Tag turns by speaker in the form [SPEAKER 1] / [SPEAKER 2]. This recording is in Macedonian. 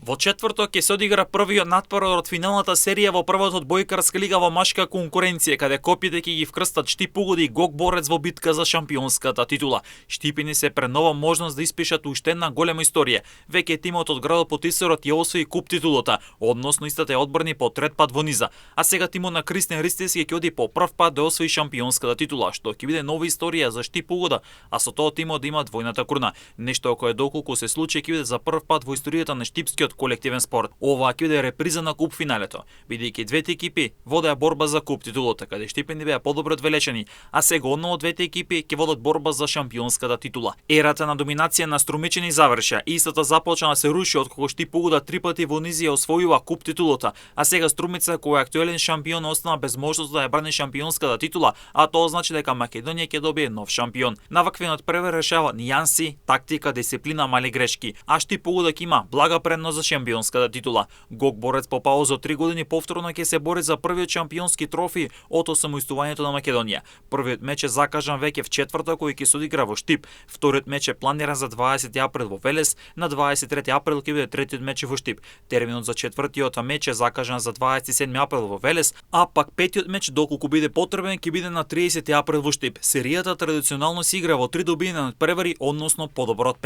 [SPEAKER 1] Во четврток ќе се одигра првиот натпор од финалната серија во првата одбојкарска лига во машка конкуренција, каде копите ќе ги вкрстат Штип Угоди и Гог Борец во битка за шампионската титула. Штипини се пред нова можност да испишат уште една голема историја. Веќе тимот од градот Потисарот ја освои куп титулата, односно истата е одбрани по трет пат во низа. А сега тимот на Кристијан Ристевски ќе оди по прв пат да освои шампионската титула, што ќе биде нова историја за Штип Угода, а со тоа тимот да има двојната круна. Нешто кое доколку се случи ќе биде за прв пат во историјата на штипскиот колективен спорт. Ова ќе биде реприза на куп финалето, бидејќи двете екипи водеа борба за куп титулата, каде штипени беа подобро одвелечени, а сега одново двете екипи ќе водат борба за шампионската титула. Ерата на доминација на Струмичани заврши, истата започна да се руши откако Штип Угода три пати во низ ја освојува куп титулата, а сега Струмица кој е актуелен шампион остана без можност да ја брани шампионската титула, а тоа значи дека Македонија ќе добие нов шампион. Наваквиот превар решава нијанси, тактика, дисциплина, мали грешки, а Штип Угода ќе има блага предност за шампионската титула. Гог Борец по пауза од 3 години повторно ќе се бори за првиот шампионски трофи од осамостојувањето на Македонија. Првиот меч е закажан веќе в четврток кој ќе се одигра во Штип. Вториот меч е планиран за 20 април во Велес, на 23 април ќе биде третиот меч во Штип. Терминот за четвртиот меч е закажан за 27 април во Велес, а пак петиот меч доколку биде потребен ќе биде на 30 април во Штип. Серијата традиционално се игра во 3 добиени надпревари, односно подобро од 5